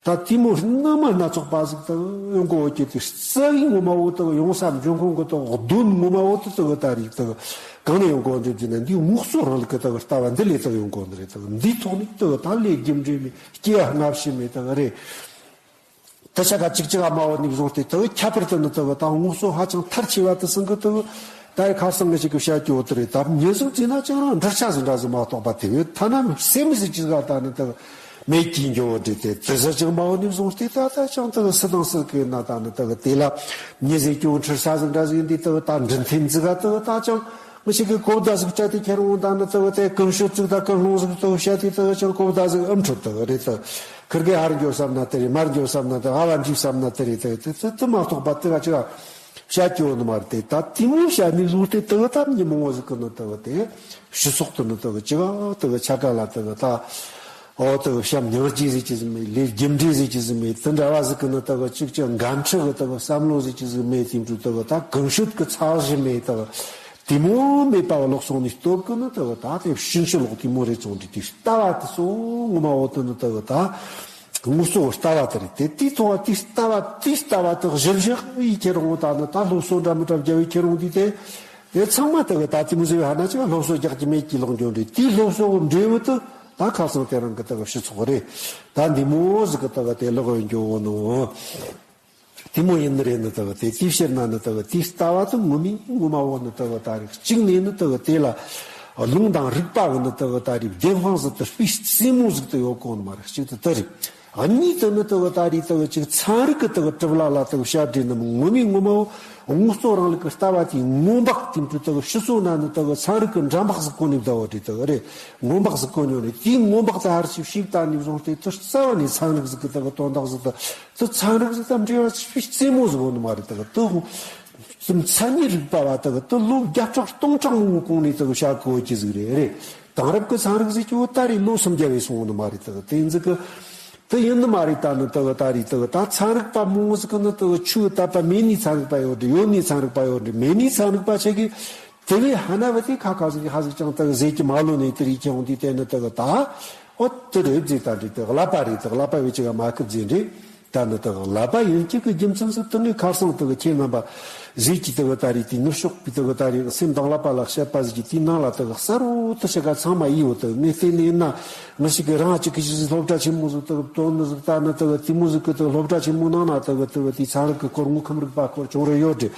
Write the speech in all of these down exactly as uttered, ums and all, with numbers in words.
ད་དེ་མོ་སྣ་མ་སྣ་ཚོགས་པ་ཟིག་དག་ཡོང་གོ་གི་དེ་རྩ་བའི་ངོ་མ་བོ་དག་ཡོང་ས་འབྱུང་ཁུངས་གི་དག་གདོན་ངོ་མ་བོ་དེ་དག་ད་རིགས་དག་གང་ནས་ཡོང་གོ་འདྲི་རྒྱུ་ན། འདི་དངོས་གཙོ་རིང་ལུགས་གི་དག་ལྟ་བ་འདི་ལས་དག་ཡོང་གོ་འདི་རེད། དག་འདིའི་ཐོག་ནས་དག་ད་ལས་རྒྱུ་འབྲས་མེད། སྐྱེ་བ་སྔ་ཕྱི་མེད་དག་རེད། ད་ཆ་ག་ཅིག་ཅིག་ཨ་མ་བོ་ནས་བཟུང་སྟེ་དག་ཁྱད་པར་དུ་ནི་དག་ད་དངོས་གཙོ་ཧ་ཅང་མཐར་ཆེ་བ་དེ་ཟིན་གི་དག་ད་ཁ་སང་ངི་ཞིག་གི་བཤད་རྒྱུ་བོ་དེ་རེད། ད་ཉེ་ཟུག་བྱས་ན་ཅང་རང་འདྲི་ཆ་ཟིག་འདྲ་ཟིག་མ་གཏོགས་པ་དེ་བས་ཐ་ན་སེམས་ཟིག་ཅིག་ག་ད་ནི་དག་མེད་ཀྱི་འགྱོ་བོ་འདྲི་དེ་དེ་ཟ་ཅིག་མ་བོ་ནས་བཟུང་སྟེ་ད་ད་ཅང་དག་སུ་དང་སུ་གི་ན་ད་ནི་དག་དེ་ལ་ཉེ་ཟིག་སྐྱོན་ཁྲིར་ས་ཟིག་འདྲ་ཟིག་ཡིན་དེ་དག་ད་འདྲི་འཐེན་ཟིག་ག་དག་ད་ཅང་། མི་ཞིག་གིས་གོ་བརྡ་ཟིག་སྤྲད་དེ་ཁྱེར་འོང་ད་ནི་དག་དེ་ཀུན་སྤྱོད་ཟིག་ད་ཀུན་སློང་ཟིག་དག་བཤད་དེ་དག་ཅང་གོ་བརྡ་ཟིག་ཨེ་འཕྲོད་དག་རེད་དག་ཁིར་གེ་ཧར་འགྱོ་བསམ་ན་དེ་རེད། མར་འགྱོ་བསམ་ན་དེ་ཨ་བ་འཇིག་བསམ་ན་དེ་རེད། དེ་དེ་དེ་མ་གཏོགས་པ་དེ་ག་ཅི་ག་བཤད་རྒྱུ་ནི་མ་རེད། དེ་ད་དེ་མོ་བཤད་ནི་བཟོ་སྟེ་དག་ད་མི་མང་བོ་ཟིག་གི་ནི་དག་དེ་སྤྱི་ཚོགས་དུ་ནི་དག་ཅི་ག་དག་ཆ་ག་ལ་དག་ད། ཨོ་དེ་བྱམས་སྙིང་རྗེ་ཟེར་གྱི་ཟིག་མེད། ལས་རྒྱུ་འབྲས་ཟེར་གྱི་ཟིག་མེད། དེ་འདྲ་བ་ཟིག་གི་ནི་དག་གཅིག་ཀྱང་འགན་འཁྲི་གི་དག་བསམ་བློ་ཟེར་གྱི་ཟིག་མེད། དེ་འདྲ་དག་ད་ཀུན་སྤྱོད་ཀྱི་ཚད་གཞི་མེད། དག་དེ་མོ་མེད་པ་ལོག་སོང་ནས་སྟོབས་ཀྱི་ནི་དག་ད་དེ་ཕྱིན་ཅི་ལོག་དེ་མོ་རེད་སོང་དུས་དེ་ལྟ་བ་དེ་ཚོ་ངོ་མ་འོ་དེ་ནི་དག་ད་དངོས་གཙོ་ལྟ་བ་དེ་རེད། དེ་དེའི་ཐོག་དེ་ལྟ་བ་དེ་ལྟ་བ་དག་གཞིར་བཞག་ཡིས་ཁྱེར་འོང་ད་ནི་ད་སློབ་གསོ་འདྲ་མི་འདྲ་བརྒྱབ་བས་ཁྱེར་འོང་དུས་དེ། དེ་ཚང་མ་དག་ད་དེ་མོ་ཟེར་བའི་ཧ་ན་ཅིག་སློབ་གསོ་རྒྱག་གི་མེད་ཀྱི་ལོག་འགྱོ་འདྲི། དེའི་སློབ་གསོ་གི་འབྲས་བུ་དེ་ད་ཁ་སང་དེ་རིང་གི་དག་སྤྱི་ཚོགས་རེད། ད་འདི་མོ་ཟིག་གི་དག་དེ་ལོག་འགྱོ་བོ་ནོ། དེ་མོ་ཡིན་ནི་རེད་ནི་དག་དེ་དེའི་ཕྱིར་ན་ནི་དག་དེའི་ལྟ་བ་དེ་ངོ་མའི་ངོ་མ་བོ་ནི་དག་ད་རིགས་གཅིག་ནས་ནི་དག་དེ་ལ་ལུང་དང་རིགས་པ་གི་ནི་དག་ད་རིགས་བདེན་དཔང་ཟིག་དེ་དཔེ་རྩེ་མོ་ཟིག་དེ་ཡོད་གོ་ནི་མ་རེད། གཅིག་དེ་དེ་རེད། གཉིས་དེ་ནི་དེ་གི་ད་རེས་དེ་གི་ཅིག་ཚན་རིག་གི་དེ་གི་གྲུབ་ལ་ལ་དེ་གི་བཤད་རྒྱུ་ནི་ངོ་མའི་ངོ་མ་བོ་དངོས་གཙོ་རིང་ལུགས་ཀྱི་ལྟ་བ་དེའི་སྔོན་དཔག་དེ་འདྲ་དེ་གི་སྤྱི་ཚོགས་ནང་ནས་དེ་གི་ཚན་རིག་གི་འགྲམ་པ་ཟིག་གོན་ནས་བསྡད་པ་དེ་དེ་གི་རེད། སྔོན་དཔག་ཟིག་གོན་ཡོད་རེད། དེའི་སྔོན་དཔག་དེ་ཧར་ཞིག་ཞིག་ད་ནས་བཟུང་སྟེ་དེ་རྩ་བ་ནས་ཚན་རིག་ཟིག་གི་དེ་གི་དོན་དག་ཟིག་དེ་དེ་ཚན་རིག་ཟིག་དང་འབྲེལ་བ་ཆེས་རྩེ་མོ་ཟིག་ཡོད་ནི་མ་རེད། དེ་གི་དེ་ཧུ་དེ་མཚན་ཉིད་རིག་པ་བ་དེ་གི་དེ་ལོ་བརྒྱ་ཕྲག་སྟོང་ཕྲག་མང་པོ་གོང་ནས་དེ་གི་བཤད་གོ་གི་ཟིག་རེད། རེད། དེང་རབས་ཀྱི་ཚན་རིག་ཟེར་རྒྱུ་བོ་ད་རེས་ལོ་སུམ་བརྒྱ་བས་སོང་བ་ནི་མ་རེད། དག་དེ་ཟིག་གི་དེ་ཡིན་ནི་མ་རེད། ད་ནི་དག་ད་རེས་དག་ད་ཚན་རིག་པ་མང་བོ་ཟིག་གི་ནི་དག་ཆོས་དད་པ་མེད་ནི་ཚན་རིག་པ་ཡོད་རེད། ཡོད་ནི་ཚན་རིག་པ་ཡོད་རེད། མེད་ནི་ཚན་རིག་པ་ཆེ་གི་དེ་བས་ཧ་ན་བ་དེ་ཁ་ཁ་ཟིག་ཧ་ཟིག་ཅང་དག་ཟེར་གྱི་མ་ལོ་ནས་དེ་རིགས་ཁྱེད་འོང་དུས་དེ་ནི་དག་ད་ཨོ་དེ་རེད་ཟེར། ད་འདྲི་དག་ཀླད་པ་རེད། དག་ཀླད་པ་བས་ཅི་ག་མ་ཁུབ་ཟེར་འདྲི། ད་ནི་དག་ཀླད་པ་ཡིན་གཅིག་གི་རྒྱུ་མཚན་ཟིག་དེ་ངས་ཁ་སང་དག་ཁྱེད་རྣམ་པ་ཟིག་གིས་དག་ད་རེས་དེ་ནུབ་ཕྱོགས་པའི་དག་ད་རེས་སེམས་དང་ཀླད་པ་ལ་བཤད་པ་ཟིག་གི་དེའི་ནང་ལ་དག་གསར་བོ་དེ་ཞིག་ག་ཚང་མ་ཡིས་བོ་དག་ངས་བལྟས་ནས་ཡིན་ན་ང་ཞིག་གི་རང་གཅིག་གི་ཞིག་སློབ་གྲྭ་ཆེན་མོ་ཟིག་དག་དོན་ནི་ཟིག་ད་ནི་དག་དེ་མོ་ཟིག་གི་དག་སློབ་གྲྭ་ཆེན་མོ་ནང་ན་དག་དག་དེའི་ཚན་རིག་གི་སྐོར་དངོས་ཁམས་རིག་པ་སྐོར་བྱུང་རེ་ཡོད་དེ།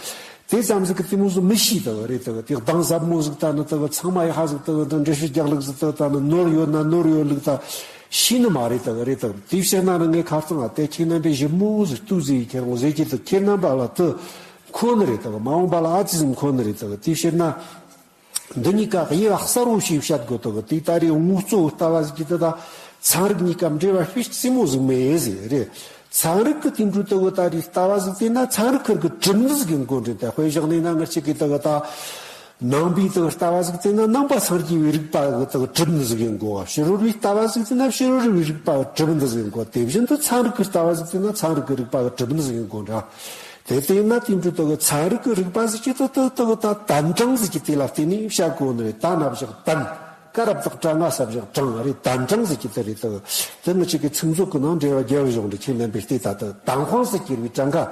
དེ་ཙམ་ཟིག་གི་དེ་མོ་ཟིག་མི་ཤེས་དག་རེད། དག་དེ་གདངས་ཟབ་མོ་ཟིག་ད་ནི་དག་ཚང་མ་ཡི་ཧ་ཟིག་དག་ད་འགྲེལ་བཤད་རྒྱག་ལུགས་ཟིག་དག་ད་ནི་ནོར་ཡོད་ན་ནོར་ཡོད་ལུགས་ད་ཤེས་ནི་མ་རེད། དག་རེད། དག་དེ་བཤད་ན་ནི་ངས་ཁ་རྩང་ཨ་དེ་ཁྱེད་རྣམ་པས་ཞིབ་མོ་ཟིག་ལྟོས་ཟེར། ཁྱེད་རང་ཟེར་གྱི་དག་ཁྱེད་རྣམ་པ་ལ་དེ་མཁོ་ནི་རེད། དག་མ་འོངས་པ་ལ་ཨ་ཙི་ཟིག་མཁོ་ནི་རེད། དག་དེ་བཤད་ན་འདི་གཉིས་ཀ་དབྱེ་བ་གསལ་བོ་ཞིག་བཤད་དགོས། དག་དེ་ད་རེས་དངོས་གཙོ་ལྟ་བ་ཟིག་གི་དེ་ད་ཚན་རིག་གཉིས་ཀ་འབྲེལ་བ་དཔེ་རྩེ་མོ་ཟིག་མེད་ཟེར་རེད། ཚན་རིག་གི་དེ་འདྲ་དག་ད་རེས་ལྟ་བ་ཟིག་བལྟས་ན་ཚན་རིག་ཁུར་གི་གྲུབ་འབྲས་ཟིག་ཡིན་དགོས་འདྲ། ད་དཔེ་བཞག་ནས་ན་ང་ཅག་གི་དག་ད་ནང་པའི་དག་ལྟ་བ་ཟིག་བལྟས་ན་ནང་པ་སངས་རྒྱས་པའི་རིག་པ་གི་དག་གྲུབ་འབྲས་ཟིག་ཡིན་དགོས། ཕྱི་རོལ་པའི་ལྟ་བ་ཟིག་བལྟས་ན་ཕྱི་རོལ་པའི་རིག་པ་གི་གྲུབ་འབྲས་ཟིག་ཡིན་དགོས། དེ་བཞིན་དུ་ཚན་རིག་གི་ལྟ་བ་ཟིག་བལྟས་ན་ཚན་རིག་གི་རིག་པ་གི་གྲུབ་འབྲས་ཟིག་ཡིན་དགོས་འདྲ། དེ་བལྟས་ན་དེ་འདྲ་དག་ཚན་རིག་གི་རིག་པ་ཟིག་གི་དག་དག་དག་ད་དན་གྲངས་ཟིག་གི་དེ་ལ་བརྟེན་ནས་བཤད་དགོས་ནི་རེད། ད་ན་བཞག་དན། ཀ་ར་བཏགས་གྲ་ང་ས་བཞག་གྲངས་རེད། དན་གྲངས་ཟེར་གྱི་དེ་རེད། དེ་དེ་ངེད་ཅག་གི་ཚིག་མཛོད་ཀྱི་ནང་འགྲེལ་བ་རྒྱབ་བཞག་འདི་ཁྱེད་རྣམ་པས་བལྟས། ད་ལྟ་དན་དཔང་སུ་གྱུར་པའི་གྲངས་ཀ།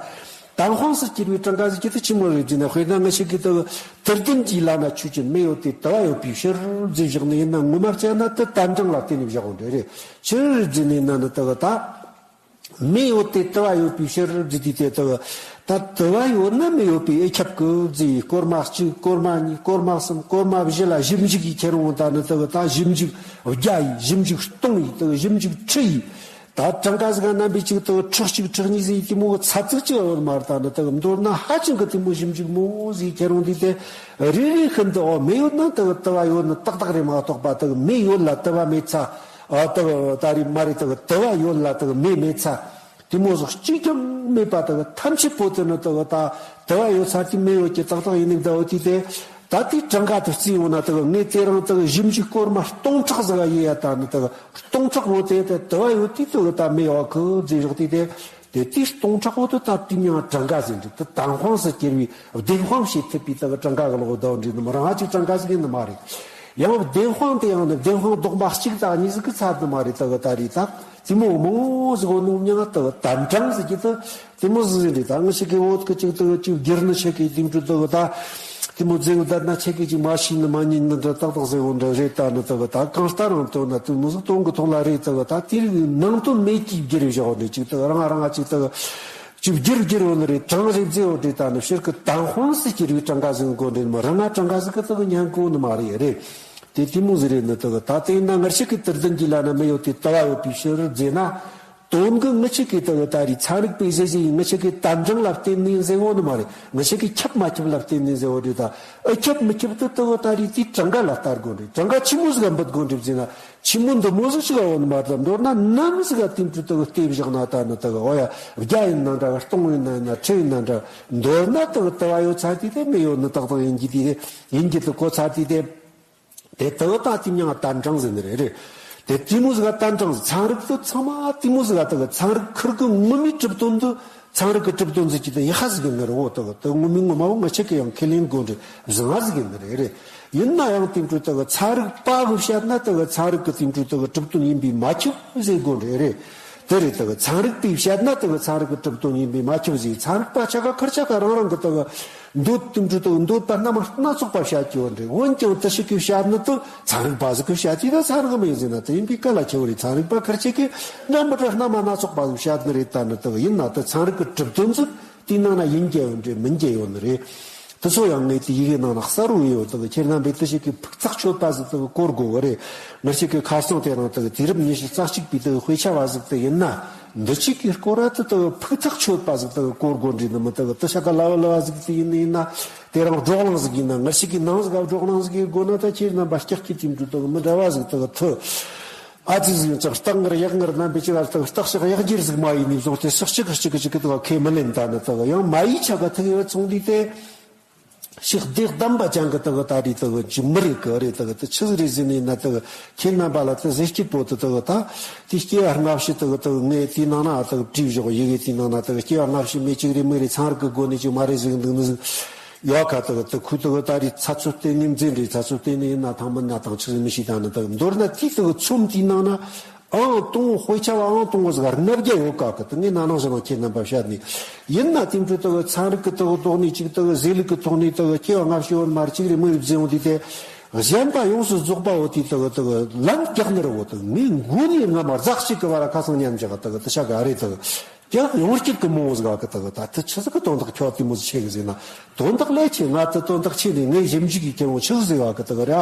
དན་དཔང་སུ་གྱུར་པའི་གྲངས་ཀ་ཟེར་གྱི་དེ་ཅི་མོ་རེད་ཟེར་ན། དཔེར་ན་ངེད་ཅག་གི་དེ་དུས་ལྡན་གྱི་བླ་ན་ཆོས་ཅན། མེ་ཡོད་དེ་དུ་བ་ཡོད་པའི་ཕྱིར་ཟེར་བཞག་ནི་ཡིན་ན། ངོ་མ་བྱས་ན་དེ་དན་གྲངས་ལ་བརྟེན་ནས་བཞག་འོང་འདྲ་རེད། ཆི་རེད་ཟེར་ནི་ཡིན་ན་ནི་དེ་གི་ད། མེ་ཡོད་དེ་དུ་བ་ཡོད་པའི་ཕྱིར་ཟེར་དུས་དེ་དུ་བ། ད་དུ་བ་ཡོད་ན་མེ་ཡོད་པའི་ཨེ་ཁྱབ་གི་ཟེར། སྐོར་མ་གཅིག་སྐོར་མ་གཉིས་སྐོར་མ་གསུམ་སྐོར་མ་བཞི་ལ་ཞིབ་འཇུག་གིས་ཁྱེར་འོང་། ད་ནི་དུ་བ་ད་ཞིབ་འཇུག་བརྒྱ་ཡིས། ཞིབ་འཇུག་སྟོང་ཡིས། དུ་བ་ཞིབ་འཇུག་ཁྲི་ཡིས། ད་གྲངས་ཀ་ཟིག་ག་རྣམ་པའི་གཅིག་དུ་བ་ཁྲི་གཅིག་ཁྲི་གཉིས་ཟེར་དེ་མོ་གི་ཚ་ཚིག་ཅིག་ཡོད་མ་རེད། ད་ནི་དུ་བ་མདོར་ན་ཧ་ཅང་གི་དེ་མོ་ཞིབ་འཇུག་མོ་ཟིག་ཁྱེར་འོང་དུས་དེ་རེ་རེ་ཤིན་ཏུ་ཨོ་མེ་ཡོད་ན་དུ་བ་དུ་བ་ཡོད་ནི་ཏག་ཏག་རེད་མ་གཏོགས་པ། དུ་བ་མེ་ཡོད་ལ་དུ་བ་མེད་ཚ། ཨ་དག་ད་རེས་མ་རེད། དག་དུ་བ་ཡོད་ལ་དག་མེ་མེད་ཚ། དེ་མོ་ཟིག་གཅིག་ཀྱང་མེད་པ། དག་ཐམས་ཅད་པོ་དེ་ནི་དག་ད་དུ་བ་ཡོད་ཚ་དེ་མེ་ཡོད་ཀྱི་ཏག་ཏག་ཡིན་ནི་ད་འོ་དེ་དེ། ད་དེ་གྲངས་ཀ་དེ་བརྩིས་ཡོང་ན་དག་ངས་དེ་རིང་དག་ཞིབ་འཇུག་སྐོར་མ་སྟོང་ཕྲག་ཟིག་ག་ཡེ་ཡ། ད་ནི་དག་སྟོང་ཕྲག་བོ་དེ་དེ་དུ་བ་ཡོད་དེ་དག་ད་མེ་ཡོད་གི་ཟེར་བཞག་དེ་དེ། དེ་དེ་སྟོང་ཕྲག་བོ་དེ་ད་དེ་མྱང་གྲངས་ཀ་ཟེར་འདུག་དེ་དན་དཔང་སུ་གྱུར་པའི་བདེན་དཔང་བྱེད་ཐུབ་པའི་དག་གྲངས་ཀ་གི་ལོག་ཟླ་བ་འདྲ་ནི་མོ་རང་ཧ་ཅིག་གྲངས་ཀ་ཟིག་ཡིན་ནི་མ་རེད། ཡང་བདེན་དཔང་དེ་ཡང་ནི་བདེན་དཔང་རྡོག་མ་གཅིག་དང་གཉིས་ཟིག་གི་ཚད་དུ་མ་རེད། ད་གི་ད་རེད་ད། དེ་མོ་མང་ཟིག་འོ་ནུ་མྱང་ད་གི་དམ་དྲང་ཟིག་གི་ད། དེ་མོ་ཟིག་རེད་ད། ང་ཞིག་གི་བོད་གི་ཅིག་ད་གི་ཅིག་བསྒྱུར་ནི་ཆེ་གི་དེ་འདྲ་ད་གི་ད། དེ་མོ་ཟེར་གི་ད་ན་ཆེ་གི་ཅིག་མ་ཤེས་ནི་མ་ཉན་ནི་འདྲ་ཏག་ཏག་ཟེར་བོ་འདྲ་རེད་ད། ནི་ད་གི་ད་གང་ལྟར་རང་དོན་ན་དེ་མོ་ཟིག་དོན་གི་ཐོག་ལ་རེད། ད་གི་ད་དེ་རིགས་ནང་དོན་མེད་ཀི་བསྒྱུར་བཞག་ནི་ཅིག་ད་གི་རང་རང་ཅིག་ད་གི་ཅིག་བསྒྱུར་བསྒྱུར་འོ་ནི་རེད། དྲང་རེད་ཟེར་འོ་རེད། ད་ནི་ཕྱིར་གི་དམ་དཔང་ཟིག་གི་རིགས་གྲངས་ཀ་ཟིག་དགོ་འདྲེ་ནི་མ་རང་ང་གྲངས་ཀ་ཟིག་གི་ད་གི་ཉན་གོ་ནི་མ་རེད། རེད། དེ་དེ་མོ་ཟིག་རེད། ནི་ད་གི་ད་དེ་ཡིན་ན་ང་ཞིག་གི་དུར་ལྡན་གྱི་ལ་ན་མི་ཡོད་དེ་ལྟ་བ་ཡོད་པའི་ཕྱིར་རྫས་ན། དོན་གི་ངི་ཆི་གི་ད་གི་ད་རེད། ཚན་རིག་པའི་གཞི་གཞི་ཡིན། ངི་ཆི་གི་དམ་དྲང་ལ་བརྟེན་ནས་ཟེར་འོ་ནི་མ་རེད། ངི་ཆི་གི་ཁྱབ་མ་ཁྱབ་ལ་བརྟེན་ནས་ཟེར་འོ་རེད། ད་ཨ་ཁྱབ་མི་ཁྱབ་དུ་ད་གི་ད་རེད། དེ་གྲངས་ཀ་ལ་ལྟ་དགོ་འདྲེ། གྲངས་ཀ་ཆི་མོ་ཟིག་ག་འབུད་དགོ་འདྲེ་ཟེར་ན། ཆི་མོ་འདི་མོ་ཟིག་ཞིག་ག་འོ་ནི་མ་རེད། མདོར་ན་ནམ་ཟིག་ག་དེ་འཕྲུལ་ད་གི་ལྟེ་བཞག་ན། ད་ནི་ད་གི་འོ་ཡ་བརྒྱ་ཡིན་ན་འདྲ། སྟོང་ཡིན་ན་ཡིན་ན། ཁྲི་ཡིན་ན་འདྲ། མདོར་ན་ད་གི་ལྟ་བ་ཡོད་ཚ་དེ་དེ་མི་ཡོད་ནི་ཏག་ཏག་ཡིན་གྱི་དེ་ཡིན་གྱི་དེ་གོ་ཚ་དེ་དེ། དེ་ལྟ་བུ་ད་དེ་མྱང་དམ་དྲང་ཟེར་ནི་རེད། རེད། དེ་དེ་མོ་ཟིག་ག་དམ་དྲང་ཟེར། ཚན་རིག་ཏུ་ཚང་མ་དེ་མོ་ཟིག་ག་ད་གི་ཚན་རིག་ཁུར་གི་ངོ་མའི་གྲུབ་དོན་དུ། ཚན་རིག་གི་གྲུབ་དོན་ཟིག་གི་ད་ཡག་ཟིག་ཡིན་ནི་རེད། འོ་ད་གི་ད་ངོ་མའི་ངོ་མ་བོ་ང་ཆ་གི་ཡང་ཁས་ལེན་དགོ་འདྲེ་བཟང་ང་ཟིག་ཡིན་ནི་རེད། རེད། ཡིན་ན་ཡང་དེ་འཕྲུལ་ད་གི་ཚན་རིག་པ་གི་བཤད་ན་ད་གི་ཚན་རིག་གི་དེ་འཕྲུལ་ད་གི་གྲུབ་དོན་ཡིན་པས་མ་ཁྱབ་ཟེར་དགོ་འདྲེ། རེད། དེ་རེད། ད་གི་ཚན་རིག་པས་བཤད་ན་ད་གི་ཚན་རིག་གི་གྲུབ་དོན་ཡིན་པས་མ་ཁྱབ་ཟེར། ཚན་རིག་པ་ཆ་ག་ཁུར་ཆ་ག་རང་རང་གི་ད་གི་འདོད་དུ་འགྲོ་དང་འདོད་པ་རྣམ་སྣ་ཚོགས་པ་བཤད་ཀྱི་ཡོད་རེད། འོན་ཀྱང་དེ་ཞིག་གིས་བཤད་ནི་དེ་ཚན་རིག་པ་ཟིག་གིས་བཤད་ཀྱི་ད་ཚན་རིག་མ་ཡིན་ཟེར་ན་དེ་ཡིན་པའི་ག་ལ་ཁྱད་པར་རེད། ཚན་རིག་པ་ཁུར་ཆ་གིས་འདྲ་མི་འདྲ་རྣམ་སྣ་ཚོགས་པ་ཟིག་བཤད་ནི་རེད། ད་ནི་དེ་ཡིན་ན་དེ་ཚན་རིག་གི་གྲུབ་དོན་ཟིག་དེའི་ནང་ན་ཡིན་རྒྱུ་ཡོད་རེད། མིན་རྒྱུ་ཡོད་ནི་རེད། དེ་ཚོ་ཡང་ངས་དེ་ཡི་གེ་ནང་ན་གསལ་བོ་ཡོད། དེ་ཁྱེད་རྣམ་པས་དེ་ཞིག་གི་ཕུགས་ཐག་ཆོད་པ་ཟིག་དེ་གོ་དགོས་བ་རེད། ང་ཞིག་གི་ཁ་སང་དེ་རིང་དེ་དུས་རབས་ཉི་ཤུ་རྩ་གཅིག་པའི་དེ་དཔེ་ཆ་བ་ཟིག་དེ་ཡིན་ན། འདི་གཅིག་གི་སྐོར་ར་དེ་དག་ཕུགས་ཐག་ཆོད་པ་ཟིག་དག་གོ་དགོ་འདྲི་ནི་མི་དག་དེ་ཤ་ཀ་ལ་བ་ལ་བ་ཟིག་དེ་ཡིན་ནི་ཡིན་ན། དེ་རང་བགྲོ་གླེང་ཟིག་ཡིན་ན། ང་ཞིག་གི་ནང་ཟིག་ག་བགྲོ་གླེང་ཟིག་གི་སྒོ་ན་ད་ཁྱེད་རྣམ་པ་སྐྱག་གི་དེ་འདྲ་དག་མི་འདྲ་བ་ཟིག་དག་ཐུ། ཨ་ཙི་ཟིག་ཡིན་ཙང་སྟག་ངར་གཡག་ངར་རྣམ་པའི་ཅི་ག་དག་སྟག་ཤག་གཡག་འགྱེར་ཟིག་མ་ཡིན་ནི་བཟུང་སྟེ་སྲོག་གཅིག་གཅིག་གཅིག་གི་དག་ཁས་མི་ལེན། ད་ནི་དག་ཡང་མ་ཡི་ཆ་ག་ཐུག་ཡོད་ཚོང་འདི་དེ། ཞིག་བདེ་གདམས་པ་ཅན་གི་དག་ད་རེད། དག་ཅི་མི་རེད་གི་རེད། དག་དེ་ཆི་ཟིག་རེད་ཟེར་ནས་ན། དག་ཁྱེད་རྣམ་པ་ལ་དེ་ཟེར་སྐྱིད་པོ་དེ་དག་ད་དེ་སྐྱེ་བ་སྔ་ཕྱི་དག་དག་ངས་དེའི་ནང་ན་དག་བྲིས་བཞག་ཡི་གེ་དེའི་ནང་ན། དག་སྐྱེ་བ་སྔ་ཕྱི་མེད་ཅིག་རེད་མི་རེད། ཚན་རིག་གི་སྒོ་ནས་ཅིག་མ་རེད་ཟིག་འདུག་ནི་ཟིག་ཡོད་ཁ། དག་དེ་ཁུ་དག་ད་རེད། ཚ་ཚོད་བལྟས་ནས་འཛིན་རེད། ཚ་ཚོད་བལྟས་ནས་ཡིན་ན་ཐང་མིན་ན་ཐང་ཆི་ཟིག་མི་ཤེས། ད་ནི་དག་མདོར་ན་དེའི་དག་ཚོམས་དེའི་ནང་ན། ཨང་དང་པོ་དཔེ་ཆ་བ་ཨང་དང་པོ་ཟིག་ལྔ་བརྒྱ་ཡོད་ཀ་གི། དེ་ངས་ན་ནིང་བཞིན་ཁྱེད་རྣམ་པ་བཤད་ནས་ཡིན་ན། དེ་འཕྲོ་དག་ཚན་རིག་གི་དག་ཐོག་ནས་ཅིག་དག་ཟས་ལུགས་གི་ཐོག་ནས་དག་སྐྱེ་བ་སྔ་ཕྱི་བོ་མར་ཅིག་རེ་མི་རེ་བཟེ་འོང་དུས་དེ་གཞན་པ་ཡོངས་སུ་རྫོགས་པ་བོ་དེ་དག་དག་ལན་རྒྱག་ནི་རེད་བོ། དག་ངས་མགོ་ནས་རྔ་མ་ཟག་ཅིག་གི་བར་ཁ་སང་མཉམ་བཞག་དག་དེ་ཤ་ག་རེད། དག་ཀྱང་ཡོངས་སྐྱིད་ཀྱི་མོ་ཟིག་ག་གི་དག་ད་དེ་ཆི་ཟིག་གི་དོན་དག་ཁྱོད་དེ་མོ་ཟིག་ཆེ་གི་ཟེར་ན། དོན་དག་ལས་ཆེ། ང་དེ་དོན་དག་ཆེ་ནས་ངའི་ཞིབ་འཇུག་གི་ཁྱེད་རང་ཆི་ཟིག་ག་གི་དག་ར།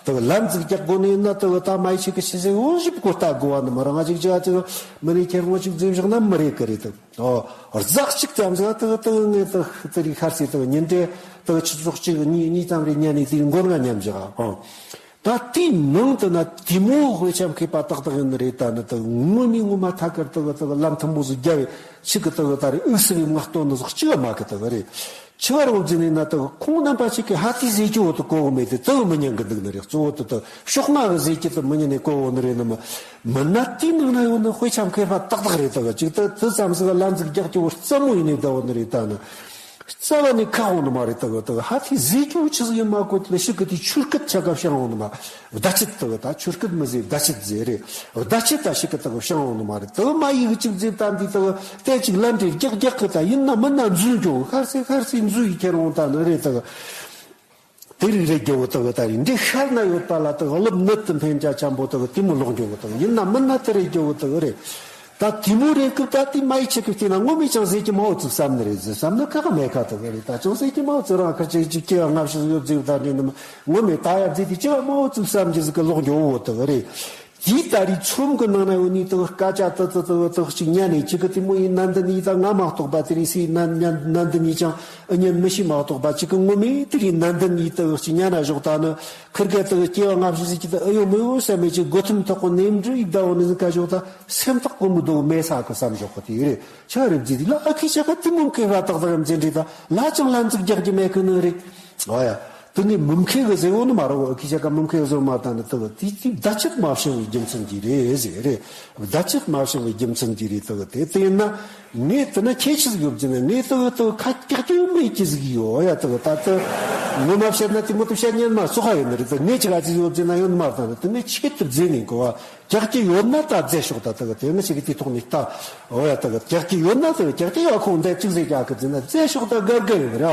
དག་ལན་ཟིག་རྒྱག་དགོ་ནས་ན། དག་ད་མ་ཡི་ཆེ་གི་ཆི་ཟིག་འོ་ཞིབ་གོ་ལྟ་དགོ་བ་ནི་མ་རང་ང་ཅིག་ཅིག་ཨ་ཅིག་མི་ནས་ཁྱེད་རང་ཅིག་འཛིན་བཞག་ན་མི་རེད་གི་རེད། དག་ཨོ་ཟག་ཅིག་ཙམ་ཟིག་དག་དག་ངས་དག་དེ་རིགས་ཁར་སེ་དག་ཉིན་དེ་དག་ཆུ་ཚོད་གཅིག་གཉིས་གཉིས་ཙམ་རེ་ཉན་ནས་དེ་མགོ་ང་མཉམ་བཞག་ཨོ། ད་དེའི་ནང་དུ་ན་དེ་མོ་དཔེ་ཆ་མཁས་པ་ཏག་ཏག་ཡིན་ནི་རེད། ད་ནི་ད་ངོ་མའི་ངོ་མ་ཐད་ཀར་ད་གི་ད་གི་ལམ་མཐུན་པོ་ཟིག་རྒྱབ་པའི་ཆི་གི་ད་གི་ད་རེ་དབུགས་སུབ་པའི་ངག་སྟོན་ནི་ཟིག་གཅིག་མ་གི་ད་གི་རེད། ཆི་བ་རང་བརྩིས་ནས་ན་ད་གི་ཁོང་རྣམ་པ་ཆི་གི་ཧ་དེ་ཟེར་རྒྱུ་བོ་དེ་གོ་གི་མེད་དེ་ད་གི་མི་ཉན་གི་འདུག་ནི་རེད། གཙོ་བོ་དེ་ད་ཕྱོགས་སྔ་གི་ཟེར་རྒྱུ་དེ་མི་ཉན་ནས་གོ་བོ་ནི་རེད། ནི་མི་མིན་ན་དེའི་ནང་ན་ཡོད་ནི་དཔེ་ཆ་མཁས་པ་ཏག་ཏག་རེད། ད་གི་ཅིག་ད་དེ་ཙམ་ཟིག་ལན་ཟིག་རྒྱག་རྒྱུ་བོ་རྩ་མོ་ཡིན་ནས་ད་བོ་ནི་རེད། ད་ནི། རྩ་བ་ནས་ཁག་འོང་ནི་མ་རེད། ད་གི་ད་གི་ཧ་ཐི་ཟེར་རྒྱུ་ཆི་ཟིག་ཡིན་མ་གོ། ལ་ཞིག་གི་དེ་ཆུ་སྐད་ཆ་ག་བཤང་འོང་ནི་མ། བརྡ་ཆད་ད་གི་ད་ཆུ་སྐད་མི་ཟེར། བརྡ་ཆད་ཟེར་རེད། བརྡ་ཆད་ད་ཞིག་གི་ད་གི་བཤང་འོང་ནི་མ་རེད། ད་གི་མ་ཡི་གི་ཅིག་ཟེར་ད་འདི་ད་གི་དེ་ཅིག་ལན་འདྲེ་རྒྱག་རྒྱག་གི་ད་ཡིན་ན་མིན་ན་འཛུལ་འགྱོ། ཤར་སེ་ཤར་སེ་འཛུལ་ཡི་ཁྱེར་འོང་ད་ནི་རེད། ད་གི་དེ་རིགས་རེད་རྒྱུ་བོ་ད་གི་ད་རེད། འདི་ཤར་ན་ཡོད་པ་ལ་ད་གི་རླབས་ནད་དུ་འཕེན་ཅ་ཆམ་པོ་ད་གི་དེ་མོ་ལོག་འགྱོ་གི། ད་གི་ཡིན་ན་མིན་ན་དེ་རེད་རྒྱུ་བོ་ད་གི་རེད། ད་དེ་མོ་རེད་སྐབས་ད་དེ་མ་ཡི་ཆེ་སྐབས་དེ་ན་ངོ་མས་ཀྱང་ཟེར་གྱི་མ་འོ་ཙིག་བསམ་ནི་རེད་ཟེར་བསམ་ན་ཁ་ཁ་མེད་ཁ་ད་གི་རེད། ད་ཅང་ཟེར་གྱི་མ་འོ་ཙིག་རང་ཁར་ཅིག་ཅིག་སྐྱེ་བ་སྔ་ཕྱི་ཡོད་ཟེར་ད་འདྲེ་ནི་མ་ངོ་མས་ད་ཡར་ཟེར་དེ་སྐྱེ་བ་མ་འོ་ཙིག་བསམ་གྱི་ཟིག་གི་ལོག་འགྱོ་འོ་ད་གི་རེད། དེའི་ད་རེས་ཚོམ་གི་ནང་ན་ཡོད་ནི་ད་གི་སྐད་ཆ་ད་ད་ད་ད་ཅིག་ཉན་ནས་ཅིག་གི་དེ་མོ་ཡིན་ན་འདི་ནི་ད་ང་མ་གཏོགས་པ་དེ་རེད་སི་ན་ན་ན་འདི་ནི་ཅང་ཨ་ཉན་མི་ཤེས་མ་གཏོགས་པ་ཅིག་གི་ངོ་མས་དེ་རེད་ན་འདི་ནི་ད་གི་ཅིག་ཉན་ན་ཞོག་ད་ནི། ཁིར་གེ་ད་གི་སྐྱེ་བ་སྔ་ཕྱི་ཟིག་གི་ད་ཨེ་ཡོད་མི་ཡོད་བསམ་མེད་ཅིག་སྒོ་ཐུམ་ཐོག་གི་ནེམ་འབྲུ་ཡིག་ད་འོ་ནི་ཟིག་ག་ཞོག་ད་སེམས་ཐག་གོ་མི་འདུག་མེད་ས་གི་བསམ་ཞོག་གི་དེ་རེད། ཆ་རེད་ཟིག་དེ་ལ་ཨ་ཁི་ཆ་ག་དེ་མོ་མཁས་པ་ཏག་ཏག་ཡམ་ཅན་རེད། ད་ལ་ཅང་ལན་ཟིག་རྒྱག་རྒྱུ་མེད་གི་ནི་རེད། ཨོ་ཡ། དེ་ནི་མི་མཁས་གི་ཟེར་བོ་ནི་མ་རེད། ཨ་ཁི་ཆ་ག་མི་མཁས་གི་ཟེར་བོ་མ་ད་ནི་ད་གི་དེ་དེ་བརྡ་ཆད་མ་བྱུང་བའི་རྒྱུ་མཚན་གྱིས་རེད་ཟེར་རེད། བརྡ་ཆད་མ་བྱུང་བའི་རྒྱུ་མཚན་གྱིས་རེད། ད་གི་དེ་དེ་ཡིན་ན། ངས་དེ་ན་ཁྱེད་ཆི་ཟིག་ཡོད་ཟེར་ན། ངས་དེ་གི་དེ་གི་ཁ་ཀྱག་ཀྱག་ཡོད་མེད་ཅི་ཟིག་ཡོད་ཡ། དེ་གི་ད་དེ་ངོ་མ་བཤད་ན་དེ་མོ་དེ་བཤད་ཉན་མ་སོག་ཁ་ཡོད་ནི་རེད། དེ་ངས་ཅི་ག་ཅི་ཡོད་ཟེར་ན་ཡོད་མ་རེད། དེ་ངས་ཆེད་དུ་བརྫེས་ནས་གོ་བ། ཀྱག་ཀྱི་ཡོད་ན་ད་བརྫེ་ཤོག་ད་དེ་གི་དེ་ནི་ཞིག་གི་དེ་ཐོག་ནས་ད། འོ་ཡ། དེ་གི་ཀྱག་ཀྱི་ཡོད་ན་དེ་གི་ཀྱག་ཀྱི་ཡོད་ཁོང་འདི་ཅིག་ཟེར་ཀྱག་གི་ཟེར་ན་བརྫེ་ཤོག་ད་དགའ་དགའ་ཡོད་ར།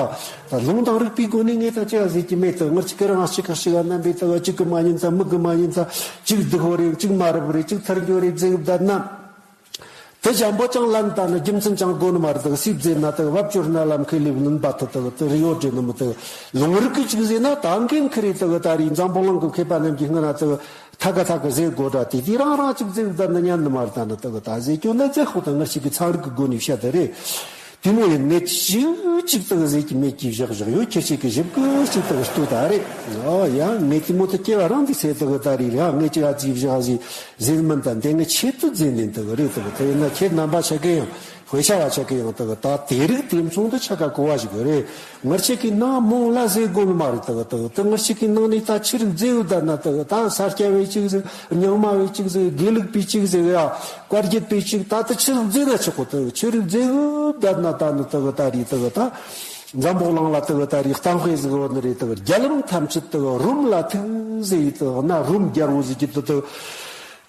ད་ལུང་དང་རིགས་པའི་སྒོ་ནས་ངས་ད་ཅི་ཡ་ཟེར་གྱི་མེད། དེ་ངར་ཅིག་གི་རང་ཅིག་ག་ཞིག་ག་རྣམ་པའི་དེ་གི་གཅིག་གི་མ་ཉན་ཚ་མིག་གི་མ་ཉན་ཚ་གཅིག་སྡུག་བོ་རེད། གཅིག་མ་རབ་རེད། གཅིག་ཐར་འགྱོ་རེད་ཟེར་གི་བསྡད་ན། དེ་འཇམ་པོ་ཅང་ལན་ད་ནི་རྒྱུ་མཚན་ཅང་དགོས་ནི་མ་རེད། དེ་གི་སིབ་ཟེར་ན་དེ་གི་བབ་ཅོར་ན་ལམ་ཁེ་ལེབ་ལུན་པ་དེ་དེ་གི་དེ་རི་ཡོད་རེད་ནི་མི་དེ་གི་ལུང་རིགས་གི་གཅིག་ཟེར་ན་ད་འགན་ཁི་རེད། དེ་གི་ད་རེས་འཛམ་བུ་གླིང་གི་མཁས་པ་རྣམས་ཀྱི་སྔོན་ན་དེ་གི་ཐ་ག་ཐ་གི་ཟེར་དགོས་འདྲ། དེ་དེ་རང་རང་གཅིག་ཟེར་བསྡད་ན་ཉན་ནི་མ་རེད། ད་ནི་དེ་གི་ད་ཟེར་སྐྱོ་ན་ཟེར་ཁོ་ད་ངར་ཞིག་གི་ཚན་རིག་གི་སྒོ་ནས་བཤད་དེ་རེད། དེ་མོ་ཡིན་ནས་ཅིག་ཅིག་དག་ཟེར་གྱི་མེད་ཀྱི་བཞག་བཞག་ཡོད། ཁྱེད་ཅིག་གི་ཞིབ་ཀི་ཅིག་དག་ལྟོས་ད་རེད། ཨོ་ཡ། ངས་དེ་མོ་དུ་སྐྱེ་བ་རང་འདི་ཚེ་དག་ད་རེད་ཡ། ངས་ཅི་ཡ་ཅིག་བཞག་ཟིག་ཟེར་མིན་ད་འདི་ངས་ཆེད་དུ་ཟེར་ནས་དག་རེད། དག་དེ་ཡིན་ན་ཁྱེད་རྣམ་པ་ཆ་གི་ཡང་དཔེ་ཆ་བ་ཆ་གི་ཡང་དག་ད་དེ་རིགས་དེ་མཚུངས་དུ་ཆ་ག་གོ་བ་ཞིག་རེད། ངར་ཆེ་གི་ནང་མོང་ལ་ཟེར་དགོས་ནི་མ་རེད། དག་དག་དེ་ངར་ཆེ་གི་ནང་ནས་ད་ཆི་རིགས་ཟེར་ཡོད་ད་ན་དག་ད་ས་སྐྱ་བའི་ཅིག་ཟེར། རྙིང་མ་བའི་ཅིག་ཟེར། དགེ་ལུགས་པའི་ཅིག་ཟེར་ཡ། བཀའ་བརྒྱུད་པའི་ཅིག་ད་ལྟ་ཆི་རིགས་མཛད་ན་ཆོག་གོ། དེ་ཆི་རིགས་མཛད་གི་བསྡད་ན་ད་ནི་དེ་གི་ད་རེས་དེ་གི་ད་འཛམ་བུ་གླིང་ལ་དེ་གི་ད་རེས་གཏམ་དཔེ་ཟིག་ཡོད་ནི་རེད། དེ་གི་རྒྱ་ལམ་ཐམས་ཅད་དེ་གི་རོམ་ལ་ཐུག་ཟེར་ཡི། དེ་གི་ན་རོམ་རྒྱལ་པོ་ཟིག་གི་དེ་དེ་